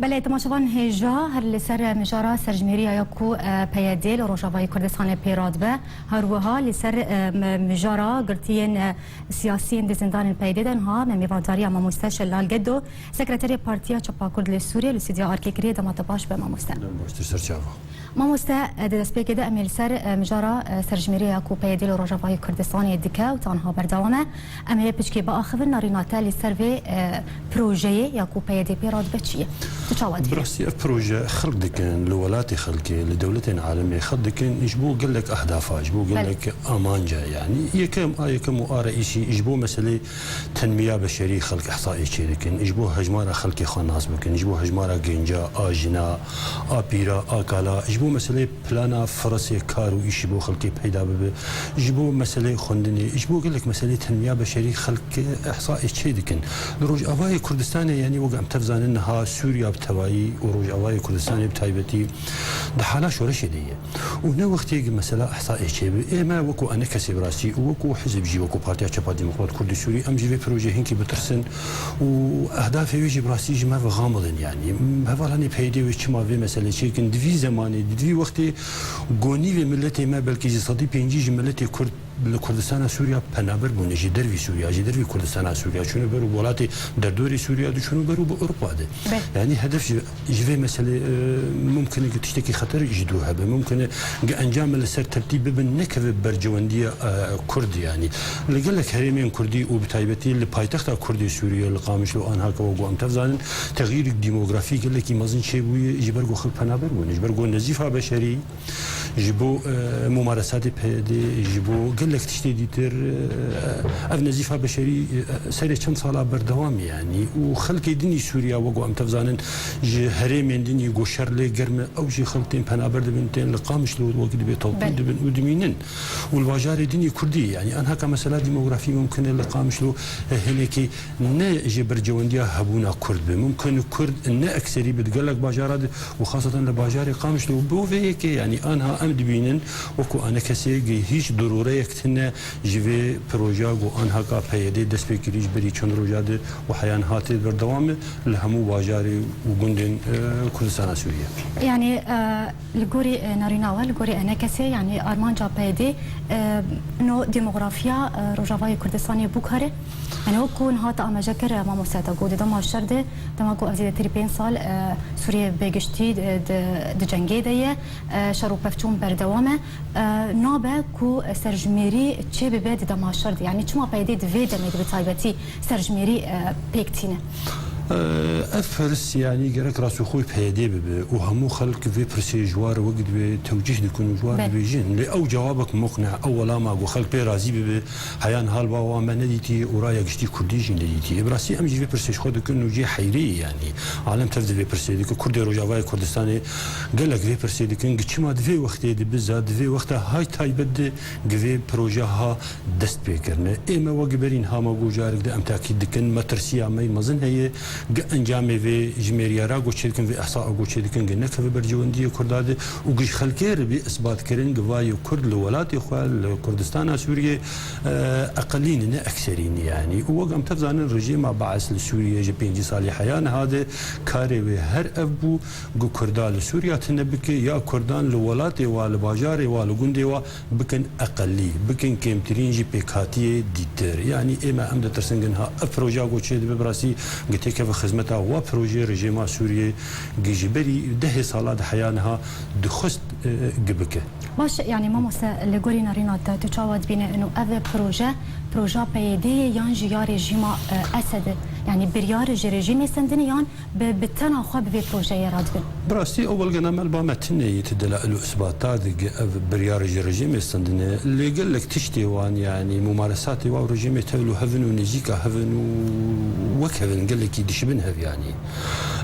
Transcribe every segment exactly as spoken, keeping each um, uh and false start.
Belê, temaşevan hêja, her li ser mijara serjimêriya ya ku, e, P Y D li Rojavayê Kurdistanê pê radibe, her wiha li ser, e, m-, mijara girtiyên, e, siyasiyên di zindanên P Y D de niha me mêvandariya mamoste Şelal Gedo, sekreterê Partiya Çapa Kurd li Sûriyê, li stûdyoya Arkê kiriye. Dema te baş be, mamoste. Dem baştir, serçava. Mamoste, e, di destpêkê de em ê li ser, e, mijara, e, serjimêriya ya ku P Y D li Rojavayê Kurdistanê dike û ta niha berdewam e. Em ê piçkê biaxivin, narîna te li ser vê, e, projeyê ya ku P Y D pê radibe çi ye? Tu çawa dibînî? Bi rastî ev proje xelk dikin, li welatê xelkê, li dewletên alemê xelk dikin, ji bo gelek ehdafa, ji bo Belê. gelek amanca, yanî yekem a yekem û a reîsî ji bo meselê tenmiya beşerî xelk ihsayê çê dikin, ji bo hejmara xelkê xwe nas bikin, ji bo hejmara genca, a jina, a pîra, a kala, ji bo meselê plana firasê kar û îşî bo xelkê peyda bibe, ji bo meselê xwendinê, ji bo gelek meselê tenmiya beşerî xelk ihsayê çê dikin. Li Rojavayê Kurdistanê, yanî wek em tev zanin niha Sûriya bi tevayî û Rojavayê Kurdistanê bi taybetî di hala şoreşê de ye. Û ne wextê ki mesela ihsayê çê bi, ê me wekû enekesê bi rastî û wekû hizb jî, wekû Partiya Çapa Demokrat Kurd û Sûrî, em ji vê projeyê hinkî bitirsin û ehdafê wê jî bi rastî ji me ve xamilin, yanî hevalhanê P Y D wê çima vê meselê çêkin, di vî zemanê, di vî wextê gonî vê miletê me belkî ji sedî pêncî ji miletê Kurd li Kurdistana Sûriya penaber bûne, ji dervî Sûriya, ji dervî Kurdistana Sûriya, çûne ber û welatê derdorê Sûriya diçûne ber û bi Ewropa de. Be. Yanî hedef ji, ji vê meselê, e, mumkin e ki tiştekî xeter ji dû hebe. Mumkin e ki encamê li ser tertîb bibin, nekeve bercewendiya, e, Kurd yanî. Li gelek herêmên Kurdî û bi taybetî li paytexta Kurdê Sûriye, li Qamişlo, anha ke wek em tev zanin, texyîrek demografî gelekî mezin çêbûye, ji ber ku xelk penaber bûne, ji ber ku nezîfa beşerî, ji bo, e, mumaresatê P Y D, ji bo gelek tiştê dîtir, e, ev nezîfa beşerî, e, serê çend sala berdewam e, yanî, û xelkê din î Sûriya, wek em tev zanin, ji herêmên din î ku şer lê germ e, ew jî xelk tên penaber dibin, tên li Qamişlo wek dibê tewtîn Belê. dibin û dimînin. Û li bajarê din î Kurdî, yanî, anha ka mesela demografî mumkin e li Qamişlo, e, hinekî ne ji bercewendiya hebûna Kurd be. Mumkin Kurd ne ekserî be di gelek bajara de û xaseten li bajarê Qamişlo. Bo vê yekê, yanî anha em dibînin wekû anekesê gi hîç dirûreyek tune ji vê projeya ku anha ka P Y D dest pê kirî ji berî çend roja de û heya niha tê berdewam e li hemû bajarê û gundên, e, Kurdistana Sûriye. Yanî, e, li gorî, e, narîna we, li gorî enekesê, yanî armanca P Y D, e, no demografiya, e, Rojavayê Kurdistanê bûkare. Yanî wekû niha te amaje kir, e, mamoste, te got di dema şer de, dema ku ev zêdetirî pênc sal, e, Sûriye bi giştî, e, di, di cengê de ye, e, şer û pevçûn berdewam e. E, nabe ku serjimêrî çê bibe di dema şer de. Yanî çima P Y D di vê demê de bi taybetî serjimêrî, e, pêk tîne? E, ev pirs, yanî gerek rastîxoyî P Y D bibe û hemû xelk vê pirsê ji war wek divê tewcîh dikin û ji war Be. dibêjin. Lê ew cewabek muqne, ew welama ku xelk pê razî bibe, heya niha li ba wan me nedîtî û raya giştî Kurdî jî nedîtî. Bi rastî em jî vê pirsê ji xwe dikin û cihê heyrê ye, yanî alem tev di vê pirsê dike. Kurdê Rojavayê Kurdistanê gelek vê pirsê dikin, gi çima di vê wextê de biza, di vê wexta hay taybet de gi vê projeha dest pê kirine. Ê me wek berî niha me got, carek de em takîd dikin, metirsiya me yê mezin heye, gi encamê vê jimêriya ra got çêdikin, vê ihsaa got çêdikin, gi nekeve bercewendiyê Kurda de û gi ji xelkê re bê isbatkirin, gi vayê Kurd li welatê xwe, li Kurdistana Sûriyê, e, eqelî ne, ne ekserî ne yanî. Û wek em tev zanin, rejîma Baes li Sûriyê ji pêncî salî heya niha de karê wê her ev bû, ku Kurda li Sûriya tune bike, ya Kurdan li welatê wa, li bajarê wa, li gundê wa bikin eqelî, bikin kêmtirîn jî pêkhatiyê dîtir. Yanî ê me em ditirsin gi niha ev projeya ku çê dibe bi rastî gi têkeve xizmeta wa projeyê rejîma Sûriyê gi ji berî dehê sala di heya niha dixwest, e, gi bike. Baş, yanî mamoste, li gorî nerîna te, tu çawa dibîne ino ev proje, proja P Y D ye yan jî ya rejîma, e, Esed e? Yanî biryar ji rejîmê stendine yan bi, bi tena xwe bi vê projeyê re dibin? Bi rastî ew belgename li ba me tune ye, ti delail û isbata de gi ev biryar ji rejîmê stendine. Lê gelek tiştê wan, yanî mumaresatê wan û rejîmê tevlû hev in û nêzîka hev in û wek hev in, gelekî dişibin hev yanî.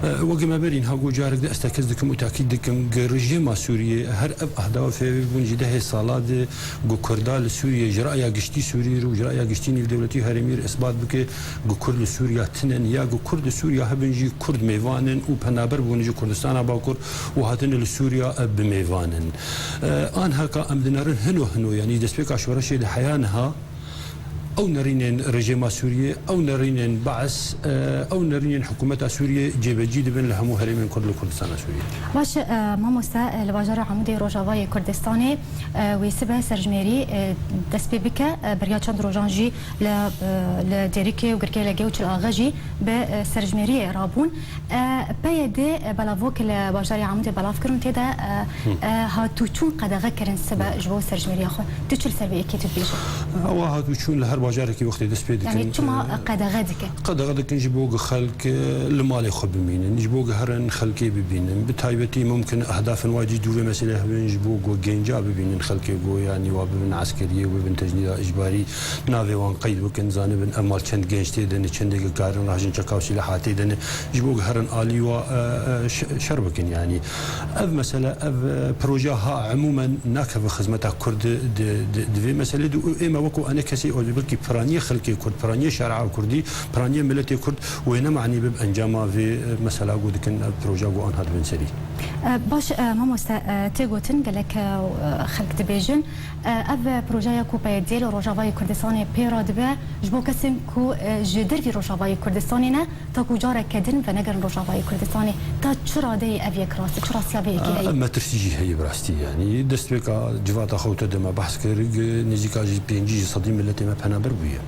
E, wekî me berî niha got, carek de ez tekez dikim û takîd dikim, gi rejîma Sûriyê her ev ahdafa fêvî bûn ji dehê sala de ku Kurda li Sûriyê ji raya giştî Sûrî re û ji raya giştî nêvdewletî herêmî re isbat bike, ku Kurd li Sûriya tune ne, ya ku Kurd li Sûriya hebin jî Kurd mêvan in û penaber bûne ji Kurdistana Bakur û hatine li Sûriya, e, bi mêvan in. E, anha ka em dinerin hino hino, yanî destpêka şoreşê li heya niha, Ew nerînên rejîma Sûriyê, ew nerînên Baes, e, ew nerînên hikûmeta Sûriyê cêbecî dibin li hemû herêmên Kurd li Kurdistana Sûriyê. Baş e, mamoste, e, li bajarê Amûdê Rojavayê Kurdistanê, e, wê sibe serjimêrî, e, dest pê bike, e, beriya çend rojan jî li, e, li Dêrikê û Girkê Legê û Çil Axe jî bi, e, serjimêriyê rabûn. E, P Y D, e, belavok li bajarê Amûdê belav kirin tê de, e, e, hatûçûn qedexe kirin sibe ji bo serjimêriya xwe. Tu çi li ser vê yekê tu dibêjî? Ewa hatûçûn li her bajarekî wextê dest pê dikin. Yani çima, e, qedexe dikin? Qedexe dikin ji bo ku xelk, e, li malê xwe bimînin, ji bo ku herin xelkê bibînin. Bi taybetî mumkin ehdafên wa jî dû vê meselê hebin, ji bo ku genca bibînin xelkê ku, yani wa bibin eskeriyê, bibin tecnîda îcbarî, navê wan qeyd bikin, zanibin ev mal çend genç tê de ne, çendê ku karin rahjin çeka û sîleha tê de ne, ji bo ku herin alî wa, e, e, ş-, şer bikin yani. Ev mesele, ev, e, proje ha emûmen nakeve xizmeta Kurd di, di, di vê meselê de û ême wekû enekesê û belkî piraniyê xelkê Kurd, piraniyê şer'a Kurdî, piraniyê miletê Kurd wê ne manî bib encama vê, e, mesela ku dikin ev proje ku anha dibin serî. E, baş, e, mamoste, e, tê gotin gelek, e, xelk dibêjin, e, ev projeya ku P Y D li Rojavayê Kurdistanê pê radibe ji bo kesên ku, e, ji dervî Rojavayê Kurdistanê ne, ta ku careke din venegerin Rojavayê Kurdistanê. Ta çi radeyê ev yek rast e? Çi rastiya vê yekê heye? Ev metirsî jî heye bi rastî, yanî destpêka civata xwe te de me behs kir, nêzîka jî pêncî ji sedî miletê me penaber bûye.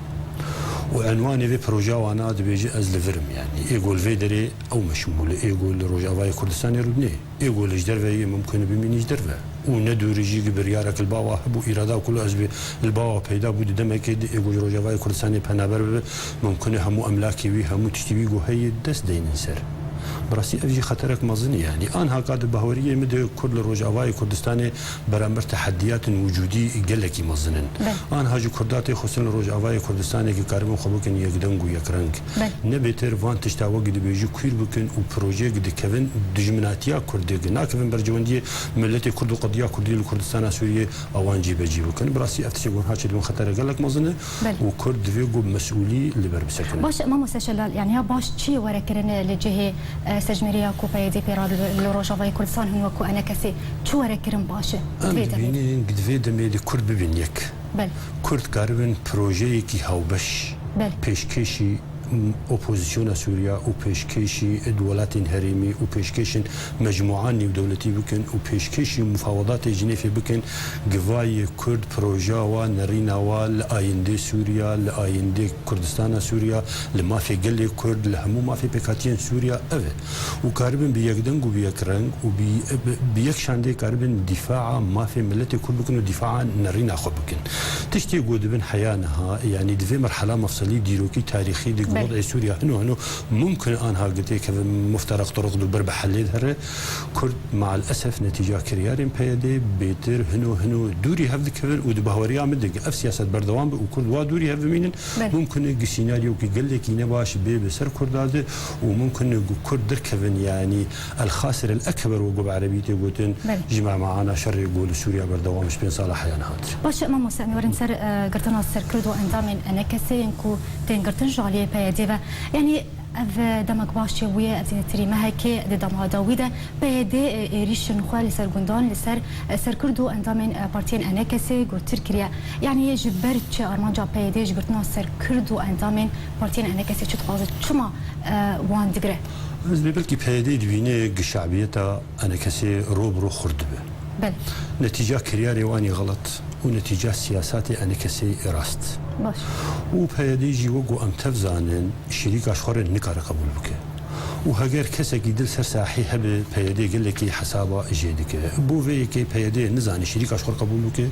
Û enwanê vê projeya wana dibêje ez li vir im, yanî ê ku li vê derê ew me şimûl e, ê ku li Rojavayê Kurdistanê rûdinê, ê ku li ji derve yê mumkin e bimînî ji derve. Û ne dûrî jî gi biryarek li ba wa hebû, îrada ku li ez bê li ba wa peyda bû di demekê de ê ku ji Rojavayê Kurdistanê penaber bibe, mumkin e hemû emlakê wî, hemû tiştî wî ku heye dest deynin ser. Bi rastî ev jî xeterek mezin e, yanî anha ka di bahweriyê min de Kurd li Rojavayê Kurdistanê beramber teheddiyatên wicûdî gelekî mezin in. Be. Anha ji Kurda tê xwestin li Rojavayê Kurdistanê ki karibin xwe bikin yekdeng û yekreng. Be. Ne bêtir van tişta wek dibêjî kuîr bikin û projeyek dikevin dijminatiya Kurdê, nakevin bercewendiyê miletê Kurd û qediya Kurdî li Kurdistana Sûriyê, ewan cîbecî bikin. Bi rastî ev tiştek wan ha çêdibin xetere gelek mezin e. Belê. Û Kurd divê ku mesûlî li ber bisekine. Baş, mamoste Şelal, yani ya baş çi were kirin li cihê, e, serjimêriya ku P Y D pê re li, li Rojavayê Kurdistan hûn wekû enekesê çi were kirin baş e? Em dibînin ku di vê demê de Kurd bibin yek. Belê. Kurd karibin projeyekî hawbeş, belê, pêşkêşî opozisyona Sûriya û pêşkêşî welatên herêmî û pêşkêşên mecmûan nêwdewletî bikin û pêşkêşî mufawedatê Cinêfê bikin, givayê Kurd, projeya wa, nerîna wa li ayîndê Sûriya, li ayîndê Kurdistana Sûriya, li mafê gelê Kurd, li hemû mafê pêkhatiyên Sûriya ev e. Û karibin bi yek deng û bi yek reng û bi, bi, bi yek şandê karibin dîfaa mafê miletê Kurd bikin û dîfaa nerîna xwe bikin. Tiştê ku dibin heya niha, yanî di vê merhela mefselî dîrokî tarîxî de ku, belê, wed'ê Sûriya hino hino mumkin anha gitê keve mufteraq turuq du ber bi helê dihere. Kurd mael esef netîca kiryarên P Y D bêtir hino hino dûrî hev dikevin û di bahweriya min de ev siyaset berdewam be û Kurd wa dûrî hev bimînin, belê, mumkin e gi sînaryokî gelekî nebaş bê bi ser Kurda de û mumkin e ku Kurd derkevin, yanî el xasir el ekber wek bi erebî tê gotin, belê, ji memaana şerê ku li Sûriya berdewam ji pênc sala heya niha dir. Baş e, mamoste, em ê werin ser, e, girtina serkird û endamên enekesê yên ku tên girtin ji aliyê P Y D ve. Yanî ev, e, demek baş çêbûye, ev zêdetirî mehekê di dema dawî de P Y D, e, êrîşên xwe li ser gundan, li ser, e, serkird û endamên, e, partiyên enekesê gotir kiriye. Yanî ji ber çi armanca P Y D ji girtina serkird û endamên partiyên enekesê çi dixwaze? Çima, e, wan digire? Ez bê belkî P Y D dibîne gi şabiyeta enekesê ro bi ro xurt dibe. Belê. Netîca kiryarê wan ê xelet û netîca siyasatê enekesê ê rast. Baş. Û P Y D jî wek ku em tev zanin, şirîka ji xwe re nikare qebûl bike. Û heger kesekî dil ser sahî hebe, P Y D gelekî hesaba jê dike. Bo vê yekê P Y D nizane şirîka ji xwe re qebûl bike.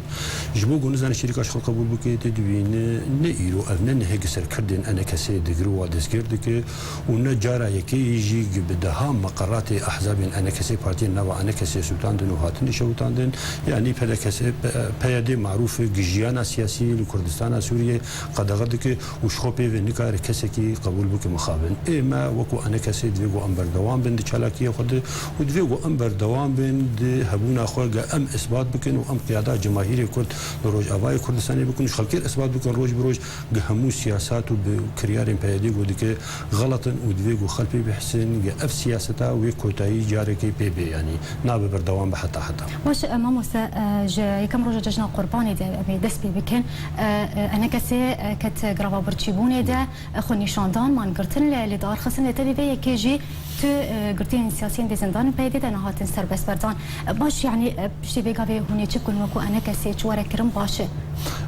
Ji bo ku nizane şirîka ji xwe re qebûl bike, tê dibîne ne îro ev ne nehê gi ser kirdên enekesê digire û wa destgîr dike. Û ne cara yekê jî gi bi deha meqeratê ehzabên enekesê, partiyên nava enekesê sûtandin û hatine şewitandin. Yanî P D K S, P-, P Y D marûf e gi jiyana siyasî li Kurdistana Sûriyê qedexe dike û ji xwe pê ve nikare kesekî qebûl bike mixabin. Ê me wekû enekesê di Divê ku em berdewam bin di çalakiyê xwe de û divê ku em berdewam bin di hebûna xwe ge em isbat bikin û em qiyada cemahîrê Kurd li Rojavayê Kurdistanê bikin û ji xelkê re isbat bikin roj bi roj ge hemû siyasat û bi kiryarên P Y D ku dike xelet in û divê ku xelk pê bihsin ge ev siyaseta wê kotayî carekê pê bê, yanî nabe berdewam be heta heta. Baş e, mamoste, e, ji yekem roja Cejna Qurbanê de em ê dest pê bikin. E, e, enekesê, e, ket grava birçîbûnê de. Xwe nîşandan, mangirtin, li, li dar xistin, lê tevî vê yekê jî tu, e, girtiyên siyasiyên di zindanên P Y D de nehatin serbestberdan. E, baş, yanî, e, piştî vê gavê hûn ê çi bikin wekû enekesê çi were kirin baş e?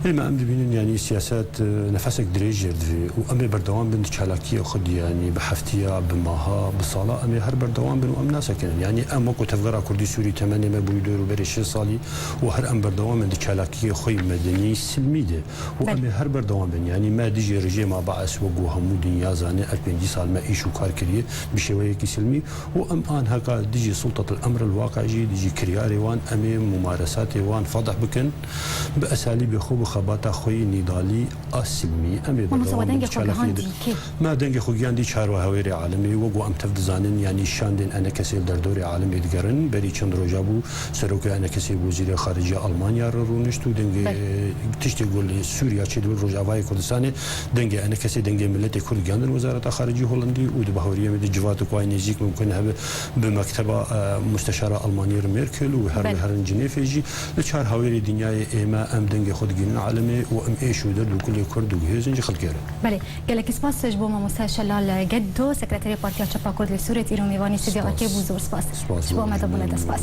Ê me em dibînin, yanî siyaset, e, nefesek dirêj jê re divê û em ê berdewam bin di çalakiyê xwe de, yanî bi heftiya, bi maha, bi sala em ê her berdewam bin û em nasekinin. Yanî em wekû Tevgera Kurdî Sûrî temenê me bûyî dor û berê şêst salî û her em berdewam bin di çalakiyê xwe yê medenî, silmî de. Û Belê. Em ê her berdewam bin. Yanî me dijî rejîma Baes, wek ku hemû dinya zane, ev pêncî sal me îş û kar kiriye, bi şêweyekî silmî. Û em an heka dijî sultatil emr el waqi jî, dijî kiryarê wan, em ê mumaresatê wan fedih bikin. Bi esalîbê xwe, bi xebata xwe yê nîdalî a silmî. Em ê Mamoste, we berdewam bin dengê di xwe çalakiyê de. Gihandî kê? Me dengê xwe giyandî çar hawêrê alemê, wek ku em tev dizanin, yanî şandên enekesê li derdorê alemê digerin. Berî çend roja bû, serokê enekesê bi wezîrê xariciya Almanya re rûnişt û dengê Belê. Tiştê ku li Sûriya çêdibin Rojavayê Kurdistanê, dengê enekesê, dengê miletê Kurd giyandin Wezareta Xaricî Holandî û di baweriyê me de civatek wayê nêzîk mumkin hebe bi mekteba, e, musteşara Almanî re Merkel û her Belê. Herin Cinêfê jî. Li çar hawêrê dinyayê ê me em dengê xwe digihînin alemê û em êş û derd û kulê Kurd diguhêzin ji xelkê re. Belê. Gelekî spas ji bo mamoste Şelal Geddo, sekreterê Partiya Çepa Kurd li Sûriyê, îro mêvanî Stûdyoya Spas. Arkê bû, zor spas. Spas Ji bo me de bûne de spas.